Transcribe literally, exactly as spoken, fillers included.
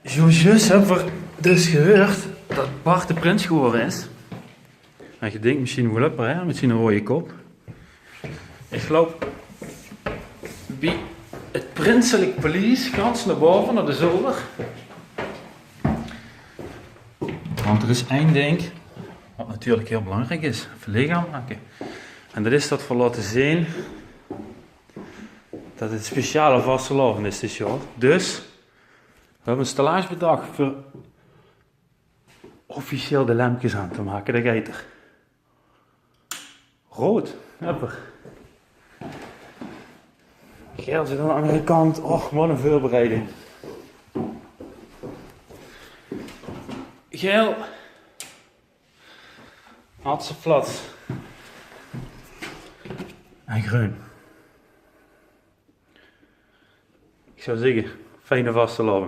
Zoe zjus höbbe v'r dus gehuurd dat Bart de prins gewore is. En geer dink mesjiens: "Wo löp 'r, hè, mit zien roeje kop?" Ich loup bie 't prinselik paleis gans nao bove, nao de zolder. Want d'r is ein dink wat natuurlik hiel belangriek is: verleeg aanmake. En dat is dat v'r laote zeen dat 't speciale vastelaovend is dit jaor. Dus v'r höbbe 'n stellage bedach veur officieel de lempkes aan te make. Dao geit 'r. Roead, höbbe v'r. Gael zit aan de anger kant. Och, wat 'n veurbereiding. Gael. Hartstikke flats. En greun. Ich zou zègke, fijne vastelaovend.